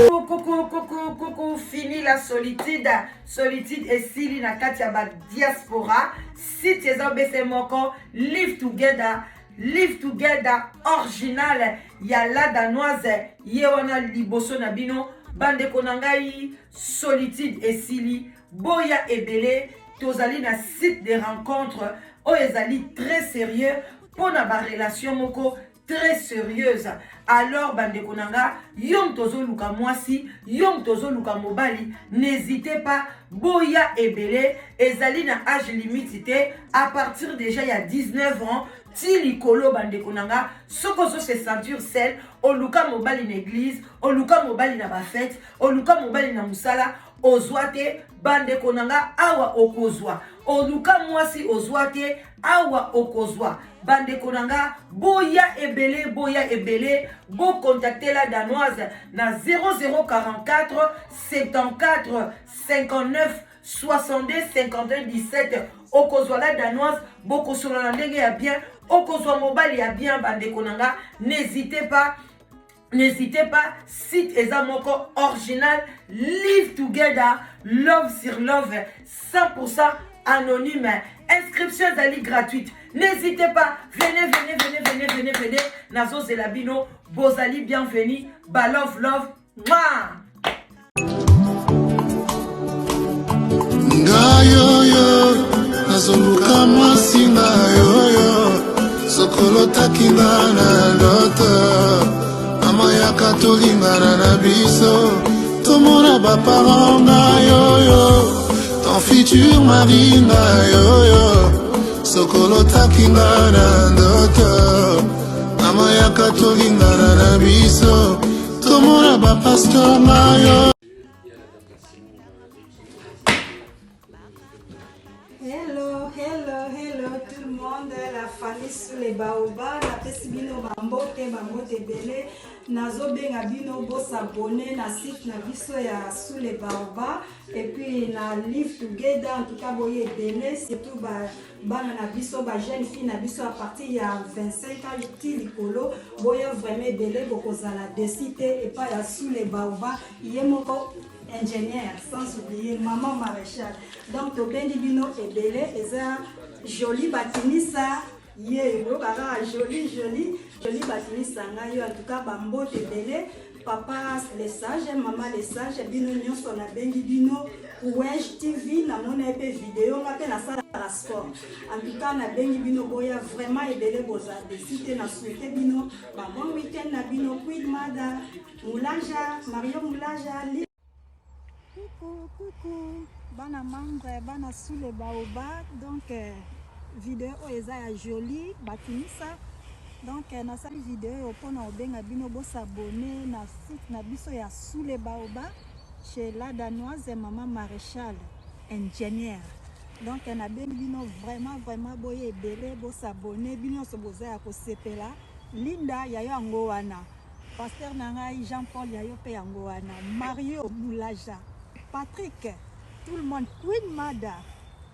Coucou, coucou, coucou, fini la solitude. Solitude esili na kati ya ba diaspora. Site eza bese moko, live together. Live together original ya la danoise ye wana liboso na bino bandeko na ngai solitude esili boya ebele tozali na site de rencontre oyo ezali très sérieux mpo na barelation moko très sérieuse alors bandeko na nga yo moto ozoluka mwasi yo moto ozoluka mobali n'hésitez pas boya ebele ezali na age limite te à partir déjà ya 19 ans ti likolo bandeko na nga soki ozo se sentir seul oluka mobali na église oluka mobali na bafete oluka mobali na mosala ozwa te bandeko na nga awa okozwa oluka mwasi ozwa te awa okozwa bandeko na nga boya ebele boya ebele bokontakte la danoise na 0044 74 59 62 51 17 okozwa la danoise bokosolola na ndenge ya bien okozwa mobali ya bien bandeko na nga n'hésitez pas N'hésitez pas, site eza moko original, live together, love sur love, 100% anonyme. Inscription ezali gratuite. N'hésitez pas, venez, venez, venez, venez, venez, venez. Nazo zela bino, bozali bienvenue, ba love love. Mwah! Ngai oyo nazoluka mwasi ngai oyo sokolotaki nga na ndoto mama yaka tolingana na biso tomona baparent ngai oyo ton futur mari ngai oyo sokolotaki nga na ndoto mama yaka tolingana na biso tomona bapasteur ngai oyo Hello, hello, hello tout le monde, la famille sous les baobabs, napesi bino bambote, bambote ebele, nazobenga bino bosabone na site na biso ya sous les baobabs et puis na live together, en tout cas boye ebele, surtout ba bana na biso ba jeune fille na biso à partir ya 25 ans ti likolo, boya vraiment ebele, bokozala desi te epai ya sous les baobabs ye moko ingénieur sans oublier maman maréchal donc tobendi bino ebele eza joli batinisa ye boyoka kaka joli joli joli batinisa ngai yo en tout cas bambote ebele papa le sage mama le sage bino nyonso nabengi bino Ouej TV namona ye mpe video nga mpe nasalaka sport en tout cas nabengi bino boya vraiment ebele boza desi te na souhaite bino ba bon week-end na bino queen mada Mulaja, Mario Mulaja, li... Coucou, coucou, bana membre, bana sous le baobab, donc euh, video oyo eza ya jolie batinisa donc euh, nasali video oyo mpona kobenga bino bosabone na site na biso ya sous le baobab chez la danoise mama maréchal ingénieur donc euh, nabengi bino vraiment vraiment boye ebele bosabone bino nyonso boza ya kosepela linda yayo yango wana Pasteur na ngai Jean Paul ya yo pe yango wana Mario Mulaja Patrick tout le monde Queen Mada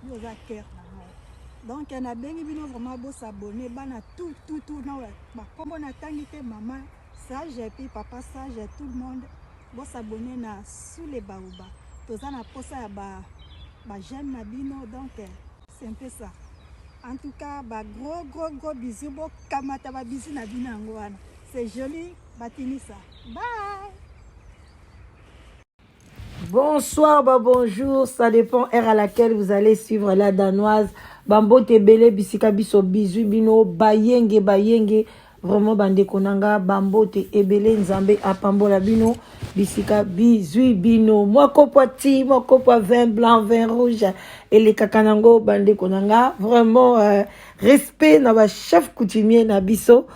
yo oza cœur na ngai donc nabengi bino vraiment bo s'abonner bana tout tout tout na bakombo natangi te maman sage et puis papa sage tout le monde bo s'abonner na sous les baoba toza na posa ya ba ba j'aime na bino donc c'est un peu ça en tout cas ba gros gros gros bisous bokamata ba bisous na bino yango wana C'est joli, Batinissa. Bye! Bonsoir, bah bonjour, ça dépend heure à laquelle vous allez suivre la danoise. Bambote ebele bisika biso bisous bino bayenge bayenge vraiment bandeko nanga bambote ebele nzambe apambola bino bisika bizwi bino mwa kopo ti mwa kopo vin blanc vin rouge elekaka nango bandeko nanga vraiment euh, respect na ba chef coutumier na biso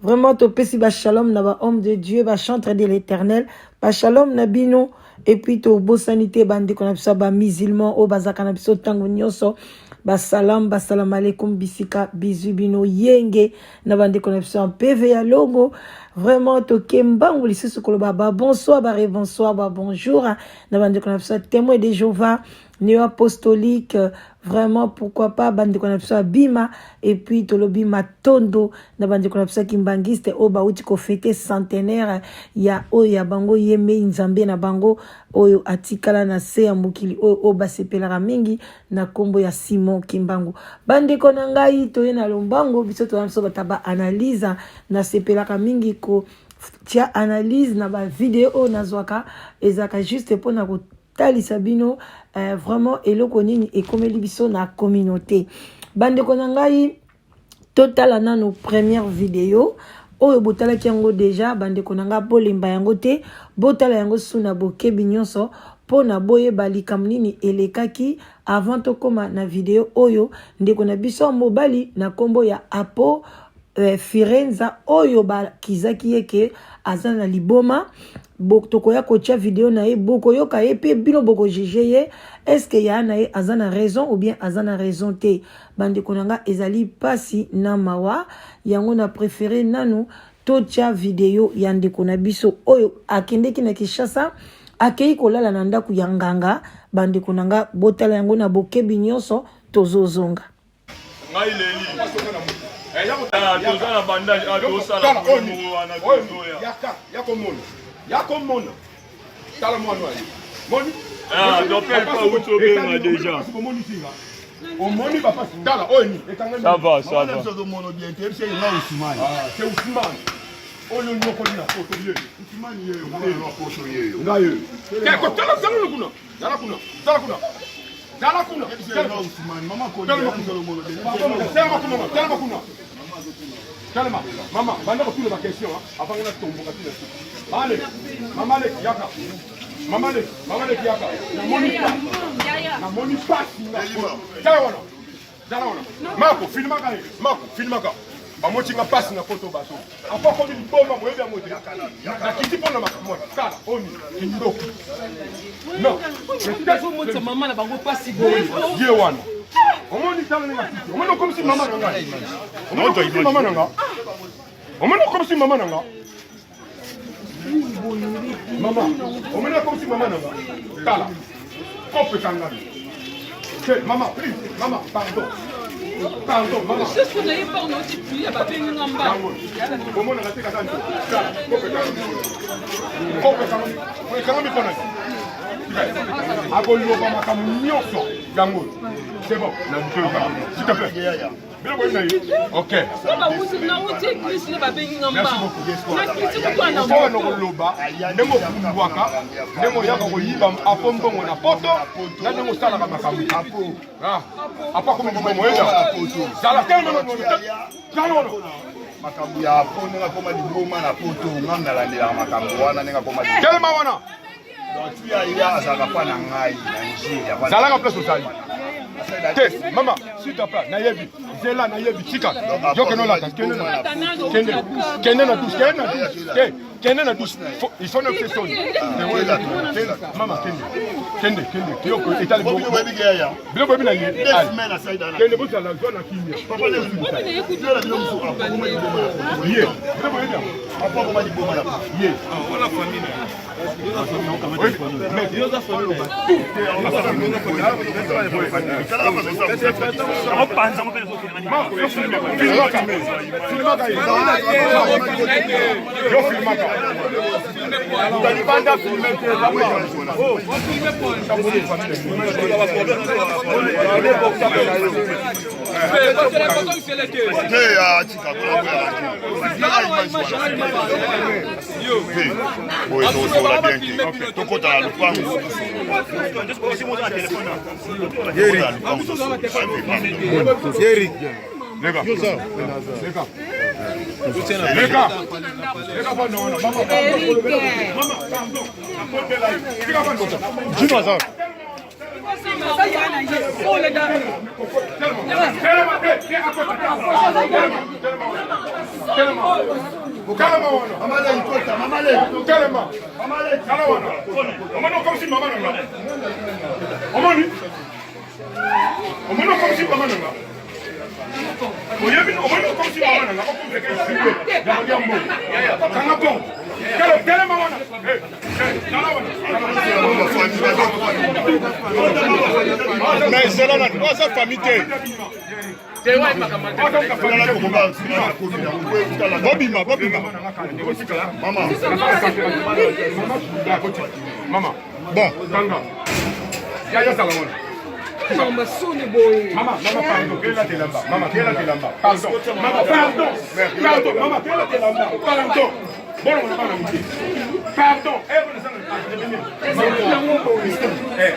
vraiment topesi ba shalom na ba homme de Dieu ba chantre de l'éternel ba shalom na bino. Et puis tobosani te bandeko na biso ya bamusulman oyo bazalaka na biso ntango nyonso. Basalam, basalam alaikum, bisika bizwi bino yenge na bandeko na biso ya mpeve ya longo. Vraiment toke mbangu lisusu koloba ba bonsoir, ba rebonsoir, ba bonjour na bandeko na biso ya témoin de Jéhovah, néo-apostolique, vraiment pourquoi pas bandeko na biso ya bima. Et puis tolobi matondo na bandeko na biso ya kimbangiste oyo bauti kofete centenaire ya oyo ya bango ye mei nzambe na bango oyo atikala na se ya mokili oyo, oyo basepelaka mingi na nkombo ya Simon Kimbangu. Bandeko na ngai, toye na lombango, biso toza biso bato ba analyse. Nasepelaka mingi kotia analyse na bavideo oyo nazwaka, ezalaka juste mpona kotalisa bino vraiment eloko nini ekomeli biso na communauté. Bandeko na ngai, totala nano première video oyo botalaki yango deja. Bandeko na ngai, bolemba yango te, botala yango su na bokebi nyonso mpo na boyeba likambo nini elekaki avant tokóma na video oyo. Ndeko na biso ya mobali na nkombo ya Apo Firenza oyo bakizaki ye ke aza na liboma, tokoya kotia video na ye, bokoyoka ye mpe bino bokojuge ye, est-ce ya na ye aza na raison ou bien aza na raison te. Bandeko na nga, ezali mpasi na mawa. Yango na préféré nanu totia video ya ndeko na biso oyo akendeki na Kinshasa, akei kolala na ndako ya nganga. Bandeko na nga, botala yango na bokebi nyonso, tozozonga. Ngai leli toza na bandage, tosala moko wana, tozoya. Yaka, yakomona, yakomona, tala mwana aye moni. Docteur pa uti obenga déjà. Omoni singa, omoni bapasi, tala oyo ni ekangami. Ça va, ça va. Ozomono bien te, yebisa nga Ousmane. C'est Ousmane oyo nyokoli na poto ye. Ousmane yeyo, mwana poto yeyo. Ngai oyo te kotala, zala kuna, zala kuna, zala kuna, zala kuna. Yebisa nga Ousmane, mama koli. Telema kuna, telema kuna, telema kuna, telema mama, banda kotuna baquestion avant nga natomboka. Tina ale mama leki, yaka mama leki, mama leki, yaka. Namoni pasi, namoni pasi. Tala wana, tala wana, mako filmaka ye, mako filmaka. Bamotinga mpasi na poto, bato apo akomi liboma, boyebi yango te. Nakiti mpo na makambo wana. Tala oni kindoki, non. Bazomotisa mama na bango mpasi boye. Ye wana omoni, tala ndenge akiti. Omoni okomisi mama na ngai, omoni okomisi mama na nga, omoni okomisi mama na nga, mama, omoni okomisi mama na nga. Tala kope ekangami te. Mama, please, mama, pardon, pardon, mama. Lisusu na ye mpo nauti prier, babengi nga mbango. Omonaka te kaka nto. Tala kope ekangami, kope ekangami, ekangami mpo nani? Akoloba makambo nyonso yango. C'est bon, s'il te plaît, biloko oyi na ye, ok. Nauti église nde babengi nga Merci mbango. beaucoup. Nakiti kutu na Okoka na moto. koloba ndenge opumbwaka, ndenge oyaka koyiba apo mbongo na poto, na ndenge osalaka makambo apo akomi libongo eza. Zala telema, zala wana. Makambo ya apo, ndenge akoma liboma na poto, nga nalandelaka makambo wana, ndenge akoma. Telema wana. Donc tu ya ye azalaka pa na ngai na Nigeria. Zalaka place ozali te, mama, s'il te plaît. Nayebi zela, nayebi, tika yo, kende olata, kende na, kende, kende na douche, kende na douche te, kende na douche. Il faut ne soni. Mama, kende, kende, kende, yo etali biloko oyebi na ye. Kende, bozala zwa na kimia ye, biloko oyebi yango ye. Filmaka yo, filmaka libanda, filme te. Boye tokosola bien te, tokota na lupango. Leka. Leka. Leka. Leka bana wana. Mama, mama, pardon. Tika bana. Jino aza. Telema, te, te, akota. Telema. Telema. Telema wana. Mama leki kota, mama leki. Telema. Mama leki. Tala wana. Omoni okomisi mama na nga. Omoni? Omoni okomisi mama na nga. Oyebi omoni okomisi mama na nga okomisi ya kolia mbongo. Kanga bongo. Tala telema wana. Eh, eh, tala wana. Mais zela nani oza famille te. Bobima, bobima. Mama. Mama. Bon. Kanga. Yaya zala wana. Mama soni boye. Mama, mama, pardon, kela telamba. Mama, kela telamba. Pardon. Mama, pardon. Pardon, mama, kela telamba. Pardon. Bon, on va na muke. Pardon. Eh, bon, ça Eh,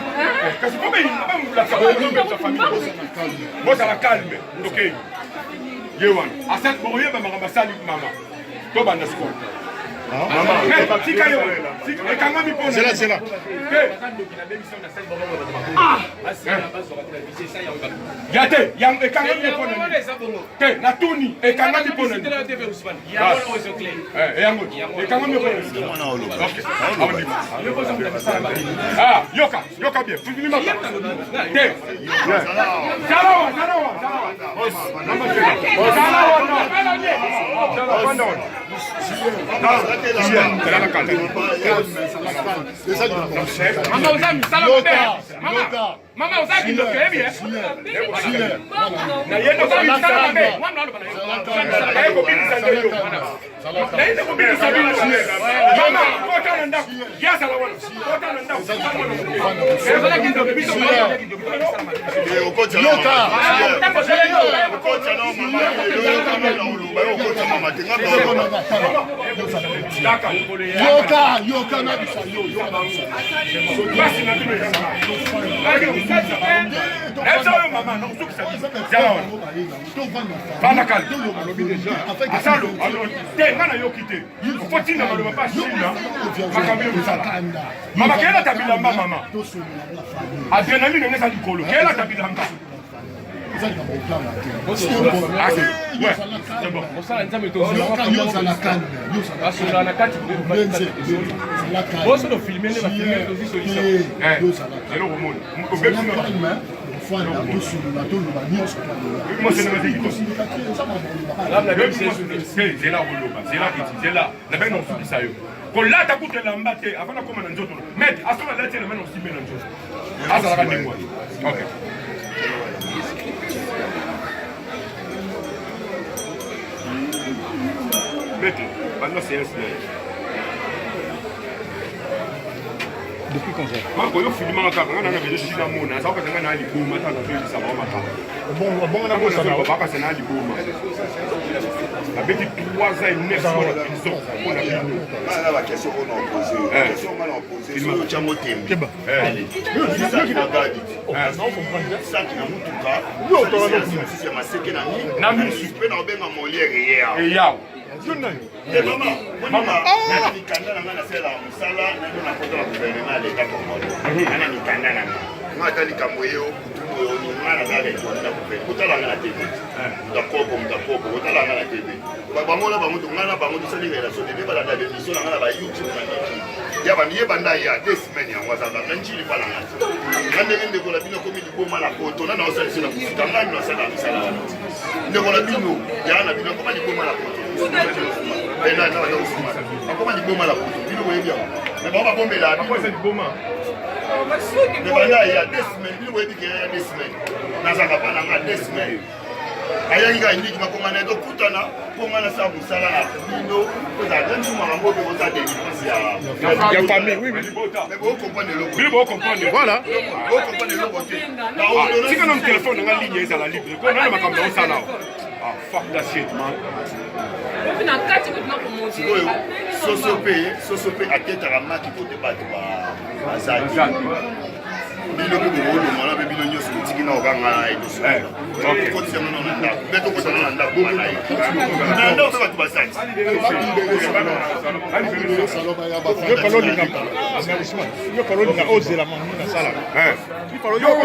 kasi ko be ba mula ka ba sa famille. Bon, ça la calme. OK. Ye wana. Asal bon yeba makambo asali mama. To banda sikoyo. Mama, tika yo. Ekangami pona. Zela, zela. Ya te, yango ekangami pona. Te, natuni ekangami pona. Eh, yango ekangami pona. Ok. Ah, yoka, yoka bien. Fuzili maka. Te. Zala wana, zala wana, zala wana. Zala wana. Zala wana. Mama oza misala mabe. Mama, mama oza kindoki oyebi eh? Naye Oza misala mabe. Mwana aloba na yo. kobimisa nde yo. Naye kobimisa bino. Mama, kota na ndako. Ye azala wana. Kota na ndako. Ozala kindoki biso ozala kindoki. Yoka. Okota na mama, yoka na oloba, okota mama te nga Daka. Yoka, yoka na bisa yo, yoka na bisa. Basi na bino eza. Eza oyo mama, nakosukisa bino. Zala wana. Vanda calme. Asalo, te nga nayoki te. Okotinda maloba mpa Shina, makambo yo kosala. Mama keyelata bilamba mama. Adrenaline ndenge eza likolo. Keyelata bilamba. Ah, ouais, c'est bon. Mosala nzambe basola na kati boso tofilme nde bafilme tozwi solution. Eh, eloko omoni. Obebisi nga. Te, zela koloba, zela kiti, zela. Nabengi na kosukisa yo. Kolata kutu elamba te avant nakoma na nzoto. Maître, asoki alati elamba na kosimbe na nzoto. Azalaka ndenge wana. Ok. Maître, banda séance na ye. Depuis quand ça? Marco, yo filmaka kaka nga nana bezo shina mona azalaka nga na liboma ata nazoyebisa bango makambo. Bon, bon na bosa na. Bakasa na liboma. Abeti 3 ans et 9 mois na prison mpo na bino. Nga na ba question oyo na opose. Question nga na opose. Soki otyango tembe. Keba. Saki na gadi. Saki na mutuka. Mosusu ya maseke na nini. Na misu. Mpe na obenga Molière ye awa. Eyawo. Te mama, mama, na mikanda na nga nasalelaka mosala nano nakota na gouvernement ya leta congolais. Nga na mikanda na nga. Nga ata likambo ye okutu oyo nga naza reconnu na gouvernement. Kotala nga na TV. Moto akoko, moto akoko, kotala nga na TV. Bango na bango, nga na bango tosali relation te. Balanda bemission na nga na ba YouTube na niki. Ya bandi ye banda ya deux semaines yango azalaka na njili pa na nga. Nga ndenge ndeko na bino akomi liboma na poto na naosalisi na kofuta ngai nasala misala wana. Ndeko na bino ya na bino akoma liboma na poto. Akoma liboma na poto bino boyebi yango. Mais bango babombela Akosa liboma. Mais banda ya deux semaines bino boyebi ke ya deux semaines nazalaka pa na nga deux semaines ayaki kaka ndiki bakongana tokutana mpo nga nasala mosala na bino kozala nde makambo oyo oza délivrance ya Ya famille, oui, oui. Libota. mais bocomprendre eloko Bino bocomprendre. Voilà. bocomprendre eloko te Tika na telefone na nga ligne ezala libre. Ko nana makambo na osala awa. Ah, fuck that shit, man. Obi na kati kutu na komonte. sikoyo soso mpe soso mpe aketaka maki kote bato baza te bino mpe bokolongwana mpe bino nyonso botikali. Otiki na okanga na ye tosolola. Okotisa nga na ndako. Mpe tokota na ndako nga na ye. Na ndako mpe bato basali.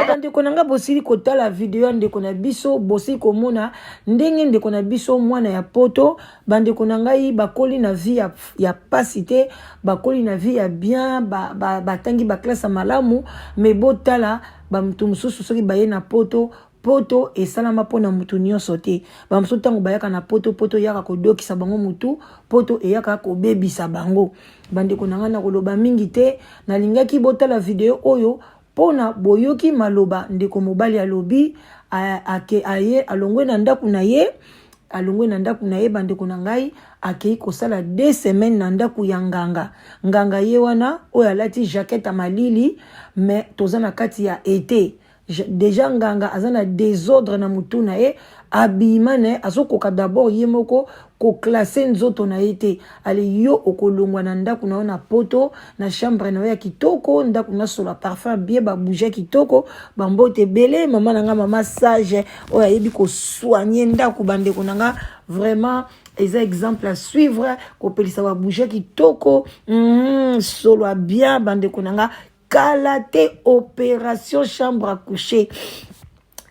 Bandeko na ngai, bosili kotala video ya ndeko na biso, bosili komona ndenge ndeko na biso mwana ya poto. Bandeko na ngai bakoli na vie ya pasi te, bakoli na vie ya bien, batangi ba baklasse ya malamu. Me botala bamutu mosusu soki baye na poto. Poto esalama mpona mutu nyonso te. Bamosusu ntango bayaka na poto, poto eyaka kodokisa bango mutu, poto eyaka kobebisa bango. Bandeko na ngai, nakoloba mingi te. Nalingaki botala video oyo mpona boyoki maloba ndeko mobali alobi. Ake aye alongwe na ndako na ye, alongwe na ndako na ye, bandeko na ngai, akei kosala 2 semaines na ndako ya nganga. Nganga ye wana oyo alati jaquette ya malili, mais toza na kati ya été déjà. Nganga aza na désordre na mutu na ye, abima na ye, azokoka d'abord ye moko koclasser nzoto na ye te. Ale yo okolongwa na ndako na yo na poto, na chambre na yo ya kitoko, ndako nasola parfum bien, babougie kitoko, bambote ebele. Mama na nga, mama sage oyo ayebi kosoigner ndako, bandeko na nga, vraiment eza exemple à suivre. Kopelisa babougie kitoko, solo ya bien. Bandeko na nga, kala te opération chambre à coucher,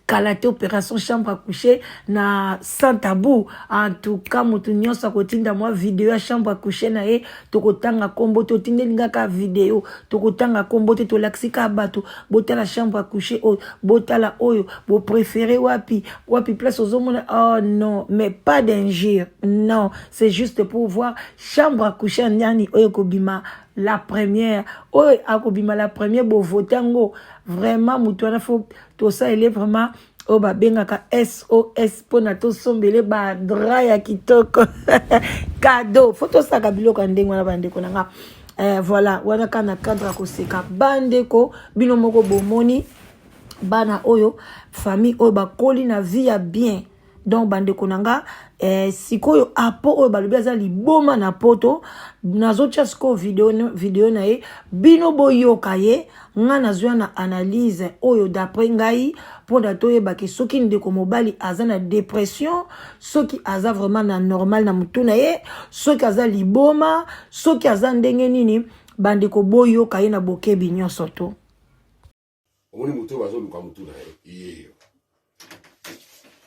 kala te opération chambre à coucher na sans tabou. En tout cas, moto nyonso akotinda mwa video ya chambre à coucher na ye, tokotanga nkombo te. Otindeli nga kaka video, tokotanga nkombo te, tolakisi kaka bato: botala chambre à coucher oyo, botala oyo, bopréféré wapi, wapi place ozomona. Oh non, mais pas d'injure, non, c'est juste pour voir chambre à coucher nani oyo ekobima la première. Oyo akobima la première, bovote yango. Vraiment, moto wana faut tosalele vraiment oyo babengaka SOS mpona tosombele badraps ya kitoko, cadeau. Faut tosalaka biloko ya ndenge wana, bandeko na nga. Voilà, wana kaka na cadre ya koseka. Bandeko, bino moko bomoni bana oyo, famille oyo bakoli na vie ya bien. Donc bandeko na nga, sikoyo apo oyo balobi aza liboma na poto, nazotia sikoyo video na ye, bino boyoka ye. Nga nazwa na analyse oyo d'après ngai, mpona toyebaki soki ndeko mobali aza na dépression, soki aza vraiment na normal na motu na ye, soki aza liboma, soki aza ndenge nini. Bandeko, boyoka ye na bokebi nyonso to. Omoni moto oyo bazoluka motu na ye, yeyo.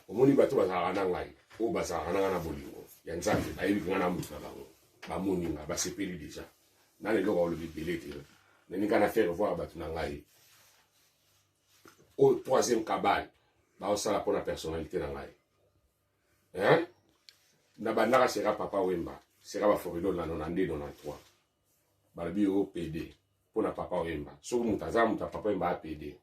Omoni bato bazalaka na ngai, oyo bazalaka na ngai na bolingo ya Nzambe, bayebi ngai na motu na bango, bamoni nga, basepeli déjà. Nana eloko olobi ebele te. Naninga na faire voir bato na ngai oyo troisième cabale baosala mpo na personnalité na ngai, hein? Na bandaka sera Papa Wemba, sera baforidol na 92, 93, balobi oyo PD mpo na Papa Wemba. Soki moto aza moto ya Papa Wemba, apd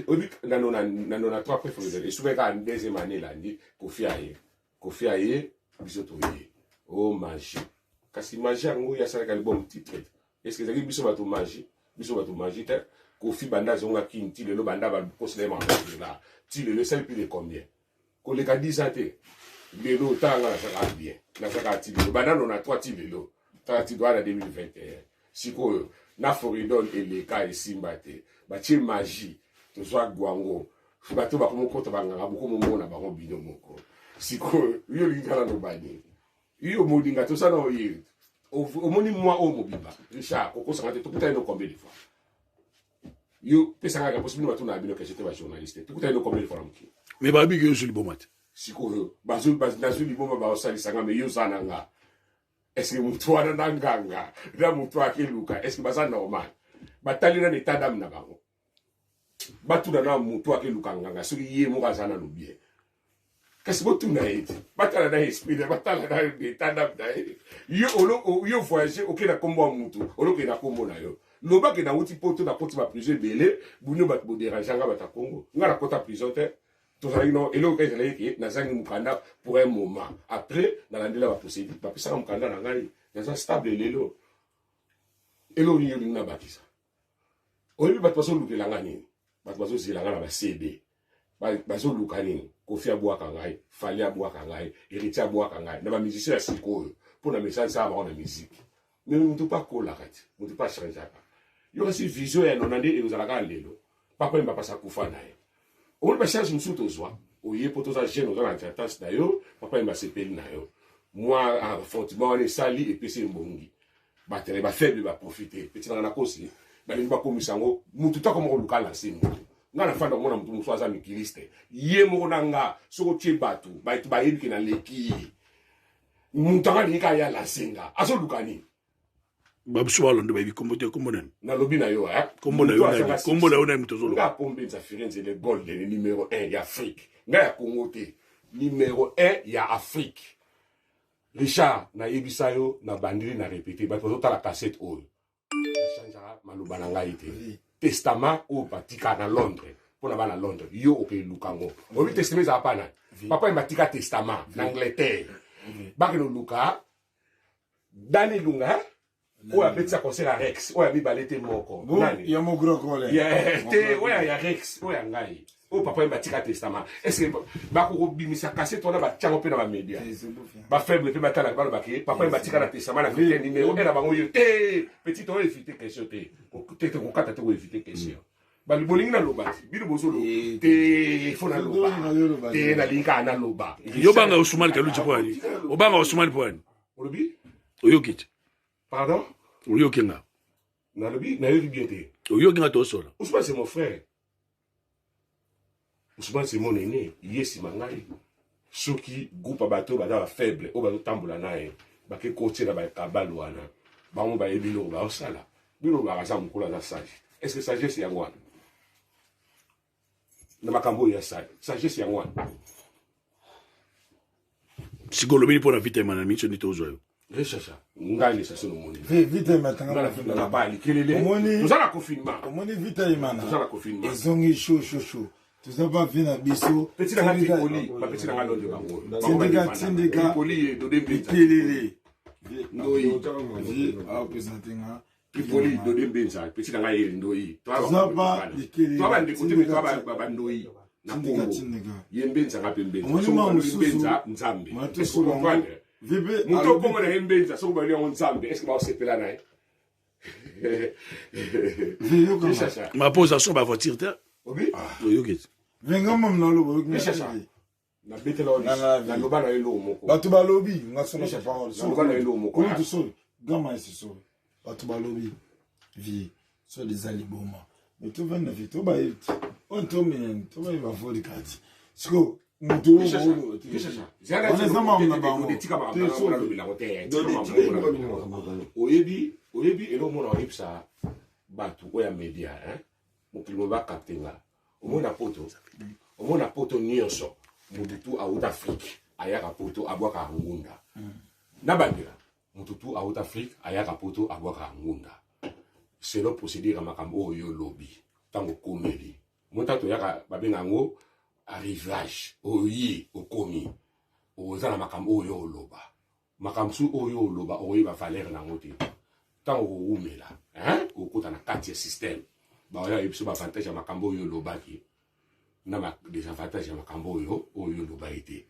oyebi na 93 après foridol, esukaki kaka deuxième année elandi. Kofi aye, Kofi aye, biso toye o magie. Kasi magie yango oyo asalaka album titre, est ce que ezalaki biso bato magie? Biso bato magie te. Kofi banda azongaki ti lelo, banda bakosela ye makambo ti lelo, esali plus de combien? Koleka 10 ans te. Lelo tala nga, nazalaka bien, nazalaka ti lelo, banda 93 ti lelo, tala ti doa na 2021. Sikoyo na foridol eleka, esimba te, batie magie, tozwa gwango, bato bakomokota banganga, bokomomona bango bino moko. Sikoyo yo olingi kala loba nini? Yo molinga tosala oye, omoni mwa oyo mobimba. Richard, kokosanga te, tokutani no combien de fois? Yo pesanga réponse. Bino batuna bino question te, bajournaliste, tokutani no combien de fois na mokili? Mais bayebi ke yo ozwi liboma te. Sikoyo nazwi liboma, baosalisanga, mais yo oza na nga. Est ce que motu wana na nganga na motu akeluka, est ce que baza normal? Batali nano état d'âme na bango, batuna na motu akeluka nganga soki ye moko aza nano bien. Kasi botuna ye te, batala na esprit na, batala na état d'âme na ye. Yo yo voyage, oke na nkombo ya mutu, olokende na nkombo na yo. Lobake nauti poto, nakoti baprison ebele, bino bato boderange nga, bato ya Congo. Nga nakota prison te. Tozalaki no eloko kaka ezalaki ke nazangi mokanda pour un moment. Après nalandela baprocédure, bapesaka mokanda na ngai, naza stable lelo. Eloko nini olingi nabakisa? Oyebi bato bazolukela nga nini? Bato bazozela nga na bacd, bazoluka nini? Kofi abwaka ngai, Fally abwaka ngai, Héritier abwaka ngai, na bamusicien ya sikoyo mpo na message sala bango na musique. Mais motu mpe akolaka te, motu mpe achangeaka. Yo kasi vision ya nona nde ekozalaka lelo. Papa Wemba mpasi akufa na ye. Omoni bacharge mosusu tozwa, oye mpo toza jeune, oza na tentance na yo, papa ye basepeli na yo, mwa affrontement wana esali epesi embongi, batele bafaible baprofite. Peti nanga nakosi, balingi bakomisa yango mutu tako moko luka lanse mutu. Nga nafanda komona mutu mosusu aza mikiliste ye moko na nga, soki otie bato bato bayebi ke naleki ye, mutu anga alingi kaka ya lanse nga, azoluka nini? Babiso balanda bayebi kombo te, kombo nani? Nalobi na yo. Kombo na yo nani? Kombo na yo nani? Moto ozoloba. Nga pombe nza Firenze le golden numéro 1 ya Afrique. Nga ya Congo te, numéro 1 ya Afrique. Richard, nayebisa yo na bandeli, na répété, bato bazotala cassette oyo, nachangeaka maloba na ngai te. Testament oyo batika na Londres mpo na bana Londres, yo okeluka yango. Oyebi testament ezala pa nani? Papa ye batika testament na Angleterre, bakende oluka Dani Lunga oyo abetisa concert ya Rex, oyo ya mibale te, moko. Nani? Ya Mogrokole. Te, oyo ya Rex, oyo ya ngai, oyo papa ye batika testament. Est ce que bakokobimisa cassette wana, batiango mpe na bamédia, bafaible mpe batalaka, balobaki papa ye batika na testament na Angleterre numéro 1 na bango? Yo te, petit, oyo évite question te, te te, kokata te, koévite question. Bolingi naloba te, bino bozoloba te, fo naloba te, nalingi kaka naloba. Yo banga Osumani Kaluji mpo ani? Obanga Osumani mpo ani? Olobi? Oyoki te? Pardon? Oyoki nga? Nalobi, nayoki bien te. Oyoki nga tosola? Ousmane, c'est mon frère. Ousmane, c'est mon aîné, ye nsima ngai. Soki groupe ya bato oyo baza bafaible, oyo bazotambola na ye, bake kotiela bakabale wana, bango bayebi eloko baosala. Bino baka aza mokolo, aza sage. Est ce que sagesse yango wana na makambo oyo ya sage, sagesse yango wana? Sikoyo olobeli mpo na Vita Imana, miso nde tozwa yo. Reshasha ngai lesasi nomoni. Vita Imana. Ba likelele, toza na confinement. Omoni Vita Imana. Toza na confinement. Ezongi chaud chaud chaud, toza ba vie na biso. Petit na nga Tripoli, bapeti na nga Londres, bango. Tindika, tindika. Tripoli ye Dode Mbenza. Likelele. Ndoi. Vie aopresente nga. Tripoli Dode Mbenza, petit na nga ye Ndoi. Toza ba likelele. Toa bandeko te, toa bandoi na Tindika, Kongo. tindika. Ye Mbenza, nga mpe Mbenza. Omoni Soki mwa balobi mosusu, Mbenza Nzambe, mwa est ce que comprendre? Vipe. Moto okombo na ye Mbenza, soki balobi yango Nzambe, est ce que baosepela na ye? Rishasha. Mapoza so bavoiture te. Obi. Oyoki te? Venga mama, naloba, oyoki nga? Rishasha. Te. Nabetela yo. Na, na, Naloba na yo eloko moko. Bato balobi nga solo Richard, parole. naloba na eloko moko. Kulutu solo gama esi solo, bato balobi vie so eza liboma, mais tovanda vie, tobayebi te oyo tomene, tobayebi bavodka ti siko moto oyo wana eza makambo na bango. Te, Oyebi, oyebi eloko mona oyebisa bato oyo ya media, hein? Mokili mo bacapte nga. Omona poto, omona poto nyonso, motu tu auta Afrique ayaka poto, abwaka ngunda na bandela. Motu tu auta Afrique ayaka poto, abwaka ngunda selon procédure ya makambo oyo yo olobi. Ntango okomeli mota, toyaka, babenga yango arrivage. Oye, okomi, oza na makambo oyo oloba, makambo mosusu oyo oloba, okoyeba valeur nango te ntango okowumela okota na kati ya système. Baoya oyebi biso baavantage ya makambo oyo olobaki na ba désavantage ya makambo oyo olobaki te.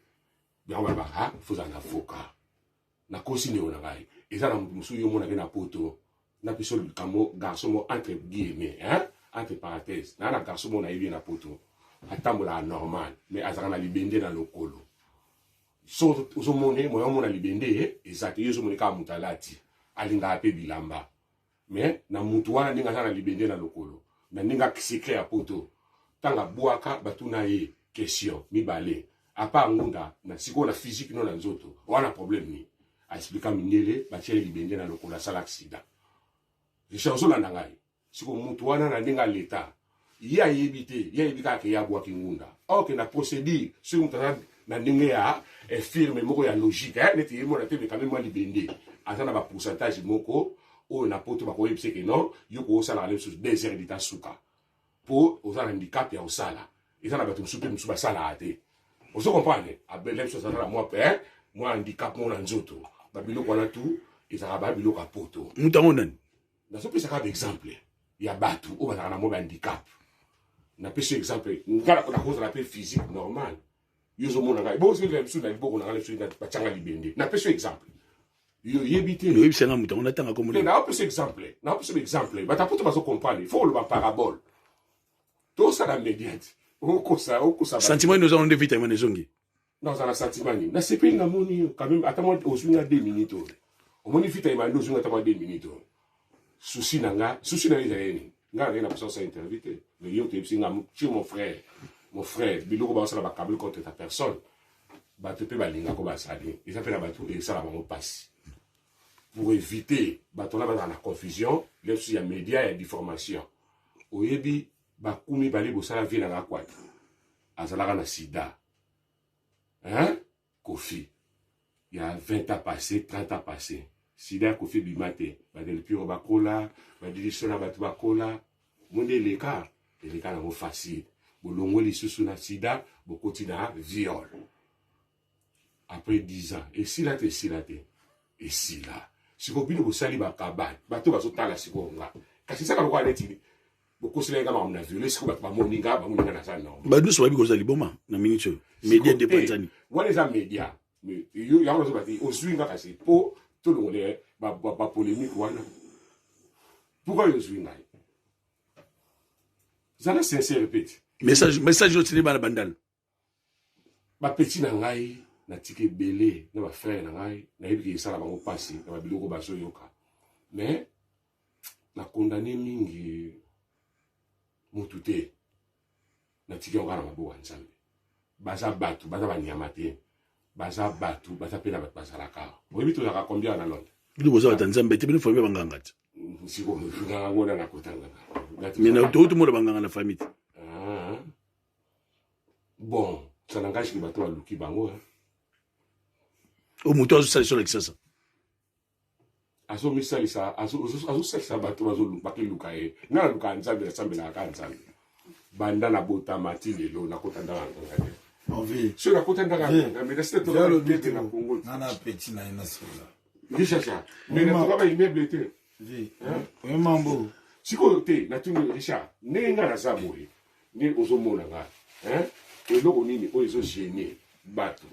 Yango balobaka, fozala na avocat. Nakosi, ndeko na ngai? Eza na moto mosusu yo omonaki na poto, na biso likambo garçon mo, entre guillemets, hein, entre parenthèse, naa na garçon mo nayebi ye na poto, atambolaka normal, mais azalaka na libende na lokolo. So ozomona ye, moya omona libende eza te. Ye ozomona kaka moto alati, alingaka mpe bilamba, mais na mutu wana, ndenge aza na libende na lokolo, na ndenge secret ya poto, ntango abwaka, batuna ye question mibale apa ngunda na sikoyo na physique no na nzoto wana, problème nini? Aexplika mindele batia ye libende na lokolo, asala accident. Richard, ozolanda ngai? Sikoyo mutu wana, na ndenge aleta, ye ayebi te, ye ayebi kaka ke ye abwaki ngunda. Ok, na procédure, soki moto aza na ndenge ya infirme moko ya logique, neti ye mona te, mais quand même mwa libende aza na bapourcentage moko oyo na poto bakoyebisa ke non, yo koosalaka na lisusu 2 heures dita suka mpo oza na handicap ya kosala. Eza na bato mosusu mpe mosusu basalaka te, ozo comprendre? Abele biso aza na mwa pe mwa handicap moko na nzoto. Babiloko wana tu ezalaka babiloko ya poto. Moto yango nani? Nazopesa kaka baexemple ya bato oyo bazalaka na mwa bahandicap. Napesi exemple, nga nakozala mpe physique normal, yo ozomona ngai bozela biso na liboko na ngai biso batianga libende. Napesi yo exemple, yo oyebi te. Oyebisa nga moto yango, natanga kombo. Te, naopesa exemple, naopesa exemple, bato apoto bazocomprendre. Il faut koloba parabole, tosala média te. Okosa, okosa. Sentiment nini oza nango nde Vita Imana ezongi? Naza na sentiment nini? Nasepeli namoni yo quand même ata mwa ozwi nga 2 minutes oyo. Omoni Vita Imana nde ozwi nga ata mwa 2 minutes oyo. Souci na nga, souci na yo ezali nini? Nga nazali na posa osala interview te. Mais yo toyebisi nga, tu es mon frère. Mon frère, biloko baosala ba cabale contre ta personne. Bato mpe balingako bazali. Eza mpe na bato esala bango pasi. Pour éviter bato wana bazala na confusion, lesu ya media ya diffamation. Oyebi baku mibale bosala vie na nga kwata azalaka na sida hein Koffi ya 20 ans passé 30 ans passé sida ya Koffi ebima te ba Del Piro bakola ba Didistone na bato bakola monde eleka eleka nango facile bolongwe lisusu na sida bokoti na viol après 10 ans esila te esila te esila sikoyo bino bosali bakabane bato bazotala sikoyo nga kasi ezaka lokola neti bokoselaki nga makambo na viole sikoyo bato bamoni nga bamoni nga naza normal bato nyonso bayebi kozala liboma na minute oyo media nde epanzani wana eza media yango nazoba te ozwi nga kasi mpo tolongole bapolémique wana pourquoi yo ozwi ngai zala sincère peti message message otindi bana bandal Ba petit na ngai natika ebele na ba frère na ngai nayebi ke esala bango mpasi na babiloko bazoyoka mais na condamne mingi mutu te natiki yango kaka na maboko ya nzambe baza bato baza banyama te baza bato baza mpe na bato bazalaka oyebi tozalaka combien na londres bino boza bato ya nzambe te bino famille banganga te sikoyo nganga ngo na nakota nganga mais touti mona banganga na famille te ah. Bon, ça n'engage que bato baluki bango. Hein. O moto azosalisa na Kisasa. Azomisalisa, azosalisa bato bakeluka ye. Nga naluka Nzambe, nasambelaka kaka Nzambe. Banda nabotama ti lelo nakota ndaka nganga te. Soki nakota ndaka nganga, mais nasila tokate na Congo. Nana petit na ye nasola. Richard, mais natokaka immeuble te. Mambo. Sikoyo te, natuni Richard, ndenge nga naza boye. Nde ozo mona nga hein eloko nini oyo ezo gene batu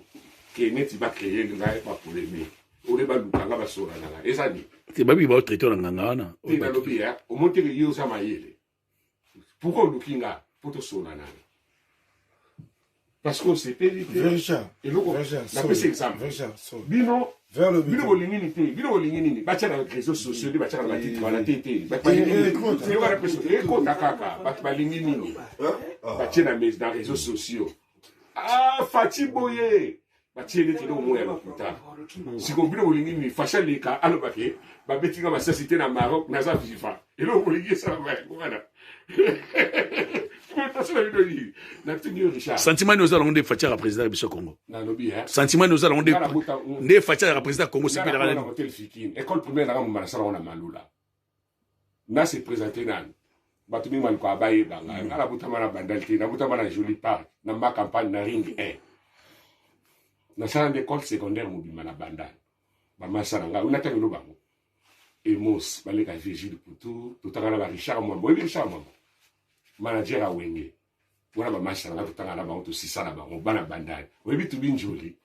ke neti ba creer ngai ba polemique ole baluka nga basola na nga eza nini te babi ba traiter na nganga wana te nalobi ya omoni te ke yo oza mayele pourquoi oluki nga po tosola na nga parce que osepeli te eloko napesi exemple bino bino bolingi nini te bino bolingi nini batya na réseau sociaux nde batyaka na batitre wana te te bato balingi nini ekota kaka bato balingi nini batie na na réseau sociaux ah faci boye batie neti eloko moko ya lokuta sikoyo bino bolingi nini faci aleka aloba ke babeti nga masasi te na maroc naza vivant eloko bolingi esalama yango wana Sentiment nini oza nango nde Fatshi aka président ya biso Congo? Nalobi hein. Sentiment nini oza nango nde nde Fatshi aka président ya Congo sepelaka nani? Hotel Fikine. École primaire nanga mumba nasala ngo na Malula. Na se présenter nani? Bato mingi balukaka bayeba ngai. Ngai nabotama na Bandal te, nabotama na Joli Park, na ma campagne na Ring 1. Nasala nde école secondaire mobimba na Bandal. Bamasa na ngai, onatangelo bango. Emos, baleka Virgile Putu, totanga na ba Richard Mwamba. Oyebi Richard Mwamba? Manager ya Wenge. Wana ba masta na nga totanga na bango, tosisa na bango, bana Bandal. Oyebi Tubi Njoli?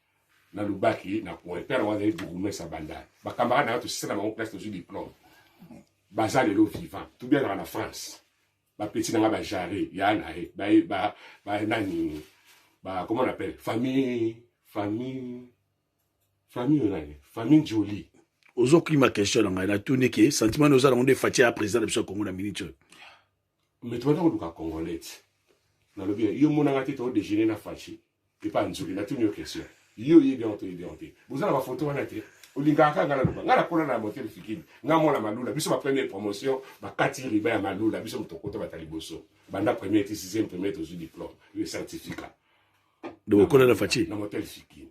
Na Lubaki, na coin. Père wana azali bourgmestre ya Bandal. Ba camarades na nga tosisa na bango classe, tozwi diplôme. Baza lelo vivant. Tubi azalaka na France. Ba petits na nga ba jarre, ya na ye, ba, ba, ba nani, ba, comment on appelle? Famille, famille, Famille oyo nani? Famille Njoli. Ozo kima question na ngai natuni ke sentiment oza nango nde Fatshi ya président na biso ya Congo na minute oyo. Mais tobanda koluka congolais ti. Nalobi yo monanga te to déjeuner na Fatshi epa Nzuli natuni yo question. Yo oyebi yango to oyebi yango te. Boza na ba photo wana te. Olingaka kaka nga naloba. Nga nakola na motel Fikini. Nga mwana Malula biso ba première promotion bakati riba ya Malula biso moto kota bata liboso. Banda première ti sixième première tozwi diplôme, le certificat. Donc okola na Fatshi. Na motel Fikini.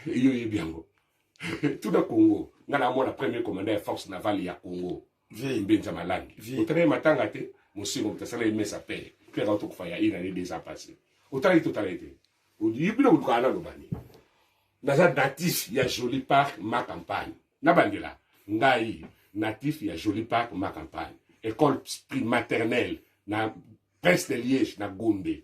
Yo oyebi yango. Tuna Congo. Nga na mwana premier commandant ya force navale ya Congo. Mbenza Malangi. Otala ye matanga te, mosengo moto asala ye mesa père. Père auto kufa ya une année deux ans passé. Otala ye totala ye te. Bino bolukaka naloba nini? Naza natif ya Joli Park ma campagne. Nabandela ngai natif ya Joli Park ma campagne. École maternelle na Prince de Liège na Gombe.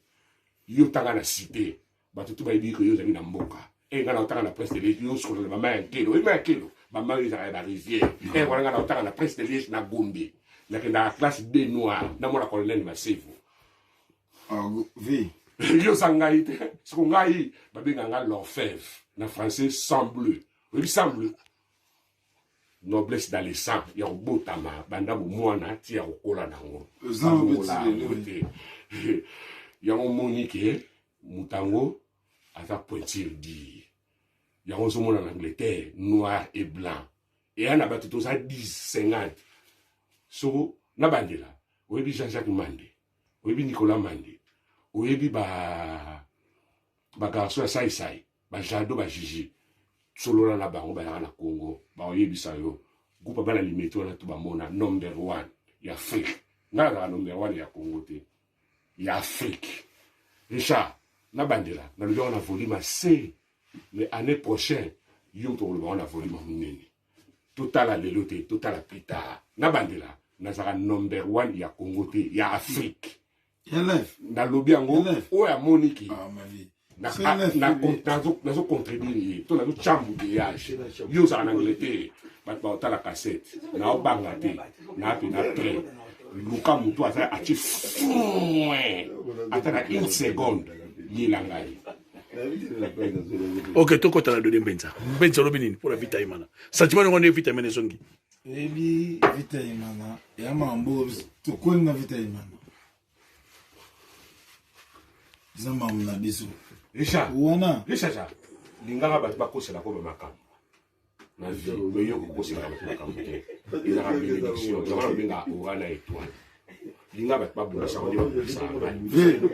Yo tanga na cité. Bato tout bayebi que yo ozali na mboka. Eh nga na otanga na Prince de Liège, yo osukola na mama ya Nkelo. Oyebi ya Nkelo? Mama oyo ezalaka ya ba rivière. Eh wana nga na otanga na Prince de Liège na Gombe. Nakendaka classe D noir na mwana colonel Masevo. Ah, vi. Yo oza ngai te. Siko ngai babenga nga l'orfèvre na français sang bleu. Oyebi sang bleu? Noblesse dans le sang ya kobotama banda bomwana ti ya kokola nango. Balongola yango te. Yango omoni ke moto yango aza pointure dire. Yango ozomona na Angleterre noir et blanc. Eya na bato toza 10 50. Soko nabandela oyebi Jean-Jacques Mande, oyebi Nicolas Mande, oyebi ba ba garçon ya sai sai, ba Jado ba Gigi. Solola na bango bayaka na Congo, baoyebisa yo groupe bana limete wana to bamona number one ya Afrique. Nga nazalaka number one ya Congo te, ya Afrique. Richard, nabandela nalobi yango na volume ya C, mais année prochaine yo moto okoloba yango na volume ya monene. Totala lelo te, totala plus tard. Nabandela nazalaka number one ya Congo te, ya Afrique. Nalobi yango oyo amoniki nazo contredire ye to nazo tya embouteillage. Yo ozala na Angleterre, bato baotala cassette, naobanga te, naa mpe na prêt. Luka moto aza atie foin ata na une seconde, yela ngai. Ok, tokota na dode mbenza. Mbenza olobi nini mpona Vita Imana? Sentiment nango nde Vita Imana ezongi. Oyebi Vita Imana ya mambo tokoli na Vita Imana eza makambo na biso. Richard wana Richard lingaka bato bakosela ko makambo na vie, mais yo kokoselaka bato makambo te, ezalaka bénédiction. Yango nabengaka aura na étoile. Linga bato babongisa ngo nde babongisaka ngai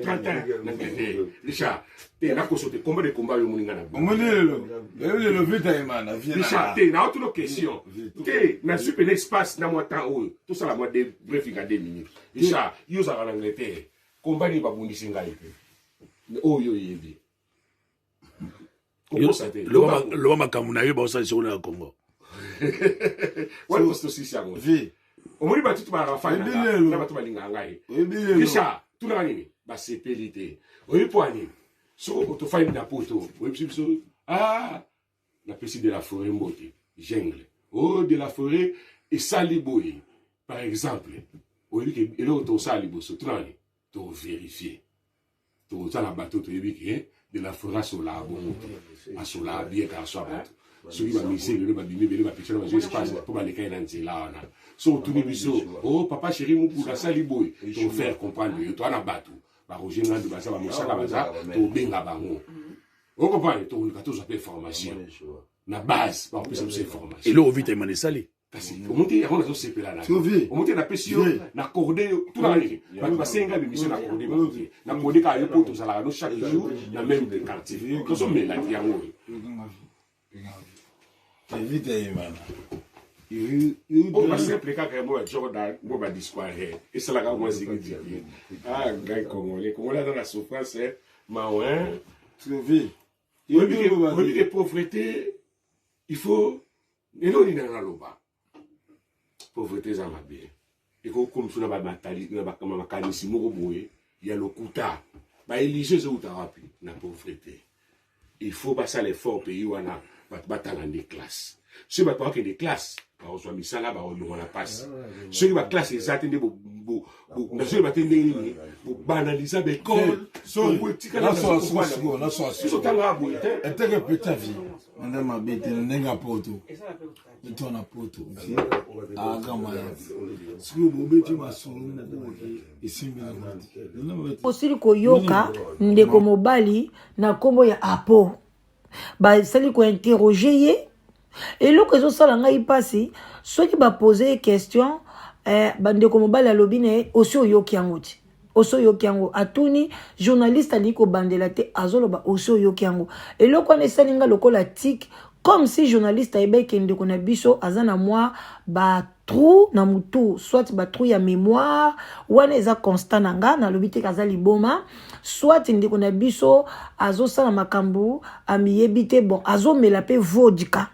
31 na te. Richard te, nakoso te, combat de combat yo moninga na omoni lelo lelo lelo Vita Imana vie Richard te, na otuna question te, nazwi pene espace na mwa temps oyo tosala mwa briefing ya 2 minutes. Richard, yo ozalaka na Angleterre, combat nini babundisi ngai te oyo oyebi? Kokosa te, loba makambo na yo baosalisa kuna na Congo. Wana tosisi yango. Omoni bato tu balaka fani na bato balingaka ngai. Richard, tunaka nini basepeli te, oyebi mpo ya nini? Soko tofandi na poto, oyebisi biso ah, napesi de la forêt mbote jungle o de la forêt esali boye par exemple, oyebi ke eloko tosala liboso tunaka nini? Toverifie, toza na bato toyebi ke de la forêt asolaka bongo te, asolaka bien garçon ya bato. Soki bamisie lelo babimi ebele, bapesa na bazwi espace mpo baleka ye na nzela wana. So otuni biso o oh, papa chéri mukulu asali boye, tofaire comprendre yo. Toa na bato baroger Ngandu baza, bamosaka baza, tobenga bango, okomprendre, toluka tozwa mpe information na base, bakopesa biso information. Eloko Vita Imana esali kasi omoti yango nazosepela na omoti, napesi yo na corde yo tunaka nini bato basenga bimission na corde bango te, na corde kaka yo mpo tozalaka no chaque jour na même quartier, tozomelaki yango oyo. Vita Imana oyo basimple kaka yango ya Jordan mo badisquare esalaka mwa zigizigi. Ah ngai congolais, congolais aza na souffrance mawe. Oyebi ke pauvreté il faut eloko nini nanga naloba, pauvreté eza mabe, ekokomisa na makanisi moko boye ya lokuta. Baélige ezowuta wapi? Na pauvreté. Il faut basala effort pays wana, bato batanga nde classe. Soki bato bakende classe, bakozwa misala, bakolongwa na mpasi. Soki baklasse eza te, nde nazoyeba te ndenge nini bobanaliza baekole biso tangaka boye te. Eteke petit vie nde mabe te na ndenge ya poto, eto na poto vie agama ya sikoyo bobeti masolo moko esimbi na te. Osili koyoka ndeko mobali na nkombo ya Apo, basali kointerroge ye. Eloko ezosala ngai mpasi, soki bapose ye question eh, bandeko mobali alobi na ye osi oyoki yango ti osi oyoki yango. Atuni journaliste, alingi kobandela te, azoloba osi oyoki yango. Eloko wana esali nga lokola tic, comme si journaliste ayebaki ke ndeko na biso aza na mwa batrou na mutu, soit batrou ya mémoire. Wana eza constat na nga, nalobi te aza liboma, soit ndeko na biso azosala makambo amiyebi te. Bon, azomela mpe vodka.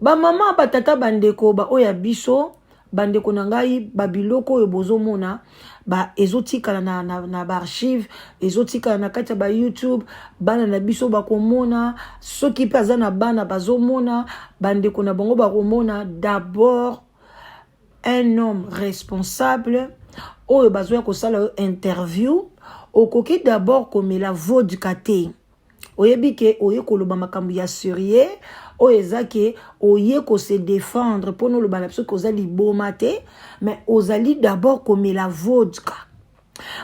Bamama, batata, bandeko baoyo ya biso, bandeko na ngai, babiloko oyo bozomona ba ezotikala na, na, na baarchive, ezotikala na kati ya ba YouTube. Bana na biso bakomona, soki mpe aza na bana bazomona, bandeko na bango bakomona. D'abord un homme responsable oyo bazoya kosala yo interview. Okoki d'abord komela vodka te. Oyebi ke oye koloba makambo ya serieux oyo eza ke oye ko se défendre mpo na oloba na biso ke oza liboma te, mais ozali d'abord komela vodka.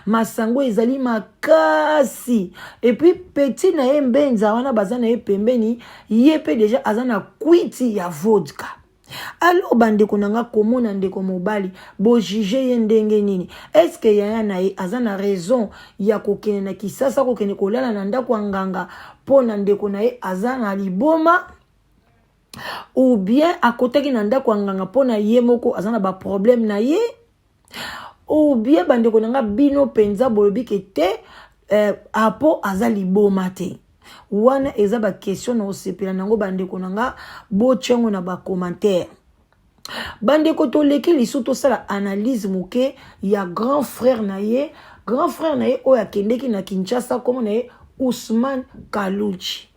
Masango ezali makasi. Et puis petit na ye Mbenza wana baza na ye pembeni, ye mpe deja aza na kwiti ya vodka. Alors bandeko na nga, komona ndeko mobali bojuge ye ndenge nini? Eske yaya na ye aza na raison ya kokende na Kisasa, kokende kolala na ndako ya nganga mpo na ndeko na ye aza na liboma, ou bien akotaki na ndako ya nganga mpo na ye moko aza na baproblème na ye? Ou bien bandeko na nga, bino mpenza bolobi ke te, Apo aza liboma te? Wana eza baquestion na osepela nango. Bandeko na nga, botiango na bacommentaire. Bandeko, toleki lisu, tosala analyse moke ya grand frère na ye, grand frère na ye oyo akendeki na Kinshasa, kombo na ye Ousmane Kaluchi.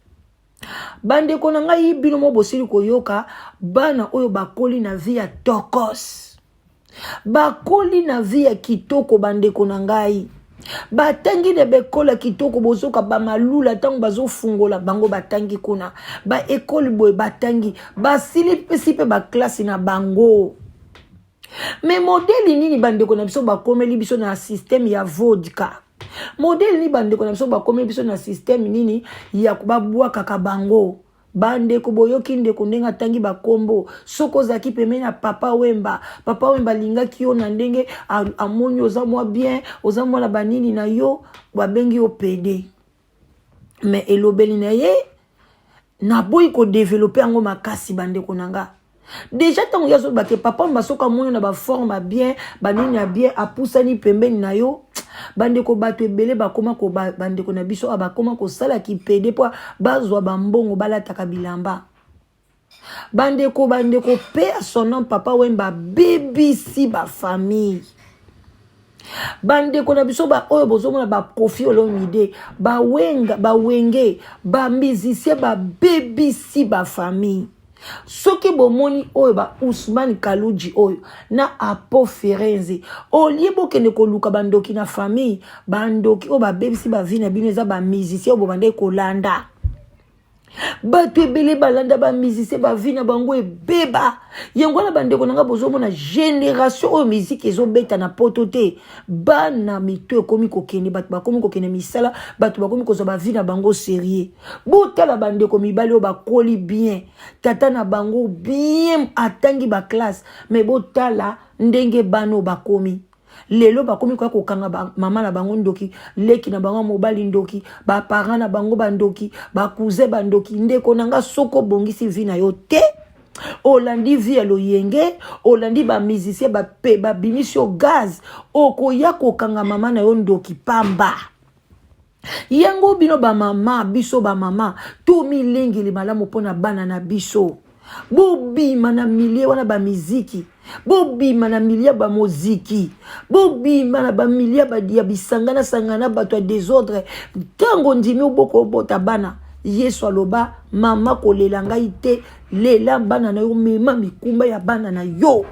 Bandeko na ngai, bino mo bosili koyoka bana oyo bakoli na vie ya tokos, bakoli na vie ya kitoko. Bandeko na ngai, batangi na baekole ya kitoko, bozoka bamalula ntango bazofungola bango, batangi kuna baekole boye, batangi, basili pesi mpe baklase na bango. Me modele nini bandeko na biso bakomeli biso na systeme ya vodka? Modele nini bandeko na biso bakomeli biso na systeme nini ya babwakaka bango? Bandeko, boyoki ndeko ndenge atangi bakombo. Soki ozalaki pembeni ya Papa Wemba, Papa Wemba alingaki yo na ndenge amoni oza mwa bien, oza mwana banini na yo, babengi yo pede. Me elobeli na ye, naboyi kodevelope yango makasi. Bandeko na nga, deja ntango ye azoloba ke Papa Wemba soki amoni na baforme ya bien, banini ya bien, apusani pembeni na yo. Bandeko, bato ebele bakoma ko, bandeko na biso awa bakoma kosala kipede mpo bazwa bambongo, balataka bilamba. Bandeko, bandeko, mpe ya son nom Papa Wemba abebisi bafamille. Bandeko na biso baoyo bozomona, bakofi Olomide, bawenga, bawenge, bamusicien, babebisi bafamille. Soki bomoni oyo ba Ousmane Kaluji oyo na Apo Ferenze, olie bokende koluka bandoki na famille, bandoki oyo babebisi bavi na bino eza bamusicien oyo bobandaki kolanda. Bato ebele balanda bamusicien, bavi na bango ebeba. Yango wana, bandeko na nga, bozomona génération oyo miziki ezobeta na poto te, bana mito ekomi kokende, bato bakomi kokende misala, bato bakomi kozwa bavi na bango sérieux. Botala bandeko mibali oyo bakoli bien, tata na bango bien atangi baklasse, me botala ndenge bana oyo bakomi lelo, bakomi koya kokanga ba mama na bango ndoki, leki na bango mobali ndoki, baparent na bango bandoki, bacousin bandoki. Ndeko na nga, soki obongisi vie na yo te, olandi vie ya loyenge, olandi bamusicien, bape babimisi yo gaz, okoya kokanga mama na yo ndoki pamba. Yango bino bamama, biso bamama, tomilengeli malamu mpo na bana na biso. Bobima na milie wana bamiziki, bobima na milie ya bamoziki, bobima na bamilie ya bisangana sangana, bato ya desordre. Ntango ndimi oboko obota bana, Yesu aloba: "Mama, kolela ngai te, lela bana na yo, mema mikumba ya bana na yo."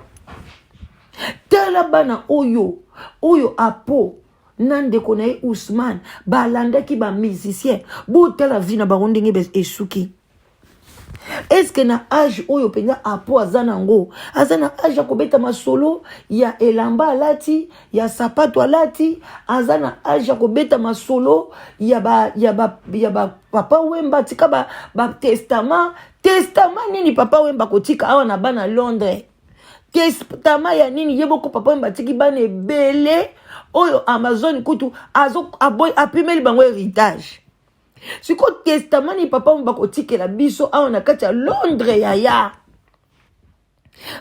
Tala bana oyo, oyo Apo na ndeko na ye Ousmane balandaki bamusicien, botala vie na bango ndenge esuki. Eske na age oyo mpenza Apo aza nango, aza na age ya kobeta masolo ya elamba alati, ya sapato alati? Aza na age ya kobeta masolo ya ba Papa Wemba tika batestament ba testament nini Papa Wemba kotika awa na bana Londres? Testament ya nini? Ye moko Papa Wemba atiki bana ebele oyo Amazon kutu apimeli bango héritage. Sikoyo testament nini Papa Wemba kotikela biso awa na kati ya Londres? Yaya,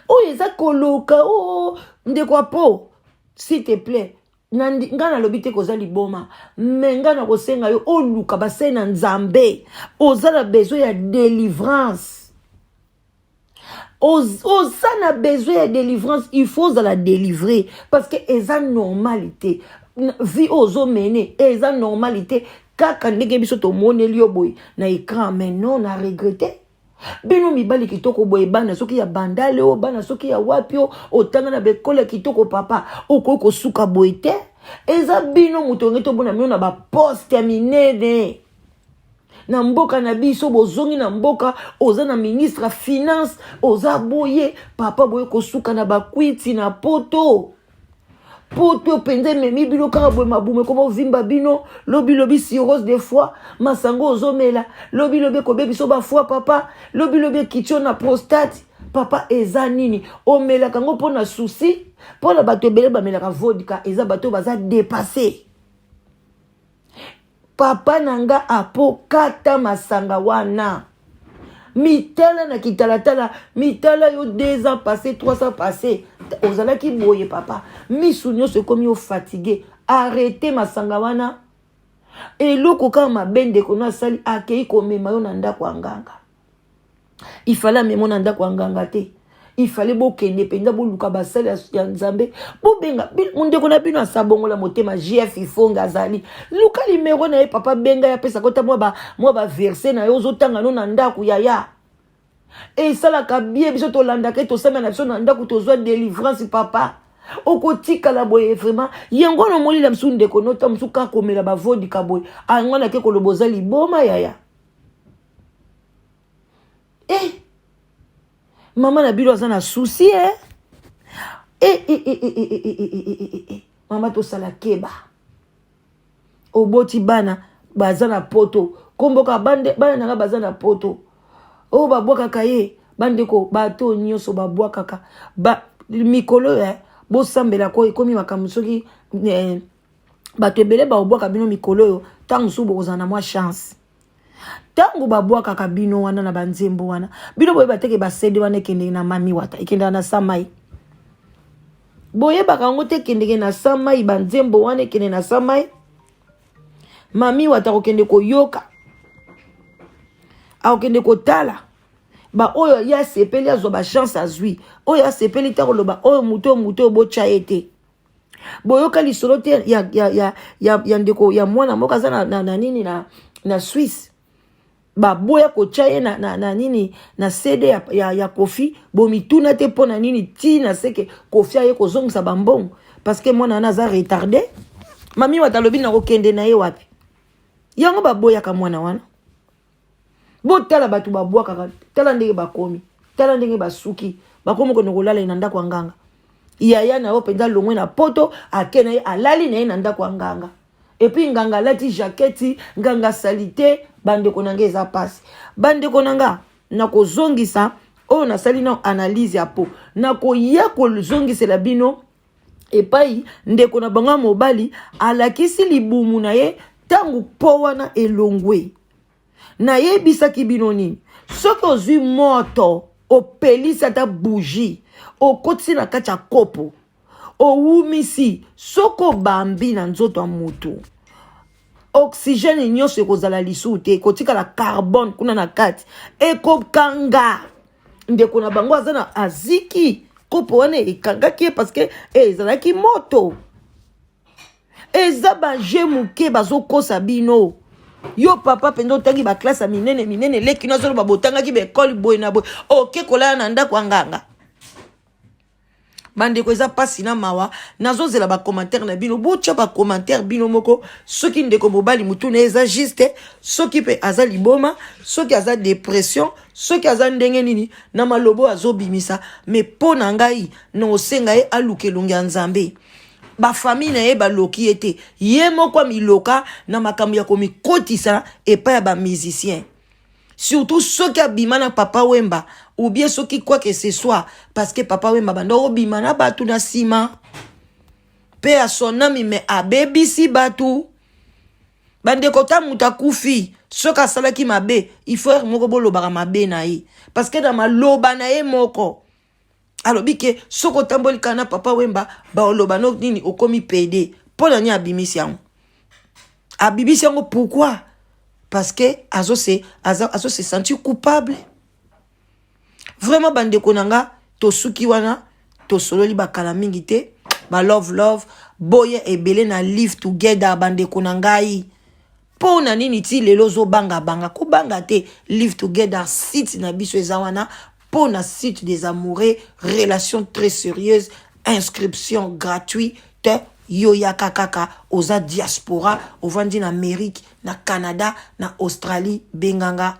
oyo eza koloka. O oh, ndeko Apo, s'il te plaît, nga nalobi te koza liboma, me nga na kosenga yo oluka basali na Nzambe. Oza na besoin ya délivrance, oza na besoin ya délivrance. Il faut ozala délivré parce que eza normal te, vie oyo ozomene eza normal te. Kaka ndenge biso tomoneli yo boye na écran, mais non, na regrette. Bino mibali kitoko boye, bana soki ya bandale o bana soki ya wapi o otanga na baekole ya kitoko papa, okoki kosuka boye te. Eza bino moto onge tobona bino na baposte ya minene na mboka na biso. Bozongi na mboka, oza na ministre ya finance, oza boye papa, boye kosuka na bakwiti na poto. Poto mpenza ememi bino kaka boye, mabumu ekoma ovimba bino, lobilobi cirrhose de foie, masango ozomela, lobilobi ekobebiso bafoi papa, lobilobi ekiti yo na prostate papa. Eza nini omelaka yango mpo na souci? Mpo na bato ebele bamelaka vodka, eza bato oyo baza depasse. Papa na nga apo kata masanga wana mitala na kitalatala mitala yo 2 ans passé, 3 ans passé, ozalaki boye papa, misu nyonso ekomi yo fatigue. Arrete masanga wana. Eloko kaka mabe ndeko no asali, akei komema yo na ndako ya nganga. Ifale amemo na ndako ya nganga te, ifale bokende mpenza boluka basali ya Nzambe, bobenga ndeko na bino asabongola motema. Jf Ifonge azali, luka limero na ye papa, benga ye apesa kota mwa baverse na ye ozotanga no na ndako yaya, esalaka bie. Biso tolandaka ye, tosambela na biso na ndako, tozwa delivrance papa. Okotikala boye vraiment, yango wana omoni na mosusu ndeko nota mosusu kaka komela bavodika boye, yango wana ake koloba oza liboma yaya. Eh, mama na bino aza na souci eh? Eh, eh, eh, eh, eh, eh, eh, eh, eh, eh, eh. Mama, tosala keba. Oboti bana baza na poto, komboka bana nanga baza na poto oyo babwakaka ye. Bandeko, bato nyonso babwakaka ba, mikolo eh, bosambela ko ekomi makambo soki eh, bato ebele baobwaka bino mikolo oyo. Ntango mosusu bokozala na mwa chance. Ntango babwakaka bino wana na banzembo wana, bino boyeba teke basede wana ekendeke na mami wata, ekendaka na samai. Boyebaka yango te, ekendeke na samai. Banzembo wana ekende na samai, mami wata akokende koyoka, akokende kotala baoyo ye asepeli, azwa bachance azwi, oyo asepeli te akoloba oyo moto, oyo moto oyo botya ye te. Boyoka lisolo te ya, ya, ya, ya, ya ndeko ya mwana moko aza na, na, na nini na, na Suisse, baboya kotya ye na, na, na nini na CD ya, ya, ya Kofi. Bomituna te mpo na nini ntina seke Kofi aye kozongisa bambongo? Parce que mwana wana aza retardé. Mami wata alobi nakokende na ye wapi? Yango baboyaka mwana wana. Botala bato babwakaka, tala ndenge bakomi, tala ndenge basuki, bakomi kokende kolala na ndako ya nganga. Yaya na yo mpenza longwe na poto, ake na ye, alali na ye na ndako ya nganga, epuis nganga alati jaketi, nganga salite. Bandeko na nga, eza mpasi. Bandeko na nga, nakozongisa oyo nasali na analyse ya po nakoya kozongisela bino epai ndeko na bango ya mobali alakisi libumu na ye ntango mpo wana elongwe. Nayebisaki bino nini? Soki ozwi moto, opelisi ata bougie, okotisi na kati ya kopo, owumisi, soki obambi na nzoto ya motu, oxygène nyonso ekozala lisusu te, ekotikala carbone kuna na kati, ekokanga. Ndeko na bango aza na aziki, kopo wana ekangaki ye parce que ezalaki moto. Eza baje moke bazokosa bino. Yo papa mpenza otangi baklase ya minene minene, leki no azoloba botangaki baekole boye na boye, oke kolala na ndako ya nganga. Bandeko, eza mpasi na mawa. Nazozela bacommentaire na bino, botya bacommentaire bino moko soki ndeko mobali motu na ye eza juste, soki mpe aza liboma, soki aza depression, soki aza ndenge nini na maloba oyo azobimisa. Me mpo na ngai, na osenga ye aluka elongi ya Nzambe. Bafamille na ye baloki ye te, ye moko amiloka na makambo ya komikotisa epai ya bamusicien, surtout soki abima na Papa Wemba ou bien soki quoi que ce soit, parce que Papa Wemba banda obima na bato na nsima mpe ya sonami me abebisi bato. Bandeko, ta moto akufi, soki asalaki mabe, il faut moko bolobaka mabe na ye, parce que na maloba na ye moko alobi ke soki otamboli kaka na Papa Wemba, baoloba no nini, okomi pede. Mpo na nini abimisi yango? Abimisi yango pourquoi? Parce que azo se, azo, azo se sentir coupable vraiment. Bandeko na nga, tosuki wana, tosololi bakala mingi te. Ba love love boye ebele na live together. Bandeko na ngai. Mpo na nini ti lelo ozobanga banga? Kobanga te, Live Together site na biso eza wana mpo na site des amoureux, relation très sérieuse, inscription gratuite. Yo yaka kaka, oza diaspora, ovandi na Amérique, na Canada, na Australie, benganga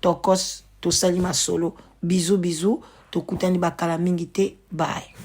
tokos, tosali masolo. Bisous bisous, tokutani bakala mingi te, bye.